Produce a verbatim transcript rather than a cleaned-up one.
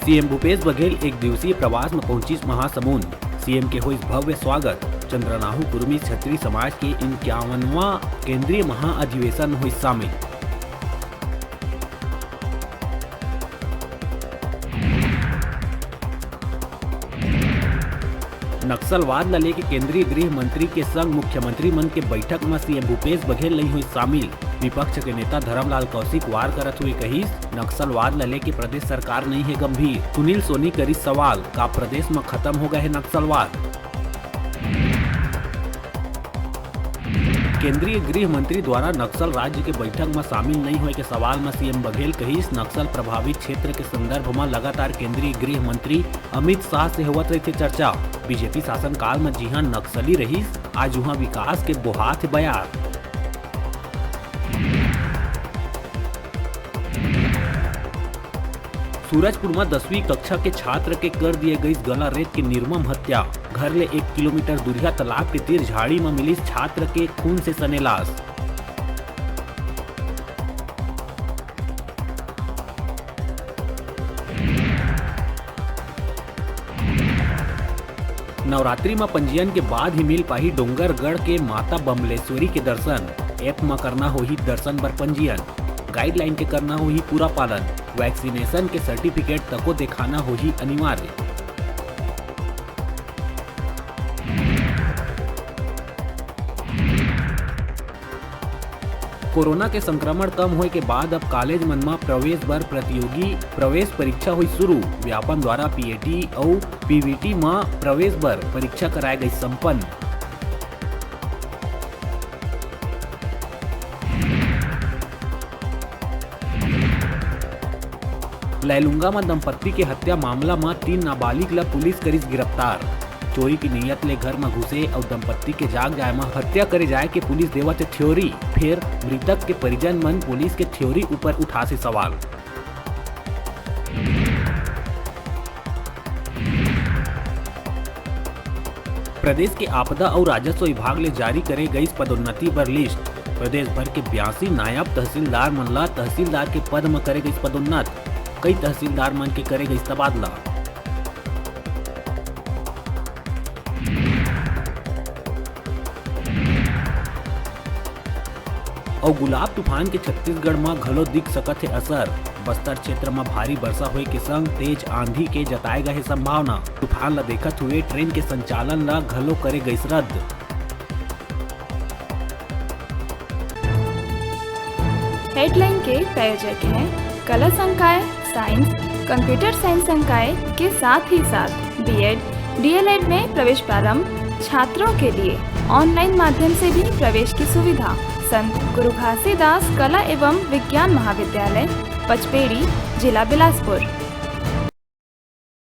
CM Bhupesh Baghel एक दिवसीय प्रवास म पहुंचिस महासमुंद। सीएम के होइस भव्य स्वागत। चंद्रनाहु कुर्मी छत्री समाज के इक्यावनवां केंद्रीय महाअधिवेशन म होइस शामिल। नक्सलवाद ल लेके केंद्रीय गृह मंत्री के संग मुख्यमंत्री मन के बैठक म सीएम भूपेश बघेल नइ होइस शामिल। विपक्ष के नेता धरमलाल कौशिक वार करत हुए कहिस, नक्सलवाद ल लेके प्रदेश सरकार नइ हे गंभीर। सुनील सोनी करिस सवाल, का प्रदेश म खत्म हो गए हे नक्सलवाद? केंद्रीय गृह मंत्री द्वारा नक्सल राज्य के बैठक म शामिल नइ होए के सवाल म सीएम बघेल कहिस, नक्सल प्रभावित क्षेत्र के संदर्भ म लगातार केंद्रीय गृह मंत्री अमित शाह से होवत रहिथे चर्चा। बीजेपी शासनकाल म जिहां नक्सली रहिस, आज उहां विकास के बोहात हे बयार। सूरजपुर म दसवीं कक्षा के छात्र के कर दिए गइस गला रेत के निर्मम हत्या। घर ले एक किलोमीटर दूरिहा तालाब के तीर झाड़ी म मिलिस छात्र के खून से सने लाश। नवरात्रि म पंजीयन के बाद ही मिल पाही डोंगरगढ़ के माता बमलेश्वरी के दर्शन। ऐप म करना होही दर्शन बर पंजीयन, गाइडलाइन के करना होही पूरा पालन, वैक्सीनेशन के सर्टिफिकेट तको देखाना होही अनिवार्य। कोरोना के संक्रमण कम होए के बाद अब कॉलेज मन म प्रवेश बर प्रतियोगी प्रवेश परीक्षा होई शुरू। व्यापम द्वारा पीएटी अउ पीवीटी म प्रवेश बर परीक्षा कराए गई संपन्न। लैलूंगा म दंपत्ति के हत्या मामला म तीन नाबालिग ल पुलिस करिस गिरफ्तार। चोरी की नीयत ले घर म घुसे अउ दंपत्ति के जाग जाए म हत्या करे जाए के पुलिस देवत हे थ्योरी। फेर मृतक के परिजन मन पुलिस के थ्योरी ऊपर उठास हे सवाल। प्रदेश के आपदा अउ राजस्व विभाग ले जारी करे गइस पदोन्नति बर लिस्ट। प्रदेश भर के बयासी नायब तहसीलदार मन ला तहसीलदार के पद म करे गइस पदोन्नत। कई तहसीलदार मन के करे गइस तबादला। अउ गुलाब तूफान के छत्तीसगढ़ म घलो दिख सकत हे असर। बस्तर क्षेत्र म भारी बरसा होए के संग तेज आंधी के जताए गए हे संभावना। तूफान ल देखत हुए ट्रेन के संचालन ल घलो करे गइस रद्द। हेडलाइन के प्रायोजक हैं कला संकाय, साइंस, कंप्यूटर साइंस संकाय के साथ ही साथ बीएड, डीएलएड में प्रवेश प्रारंभ, छात्रों के लिए ऑनलाइन माध्यम से भी प्रवेश की सुविधा। संत गुरु घासीदास कला एवं विज्ञान महाविद्यालय, पचपेड़ी, जिला बिलासपुर।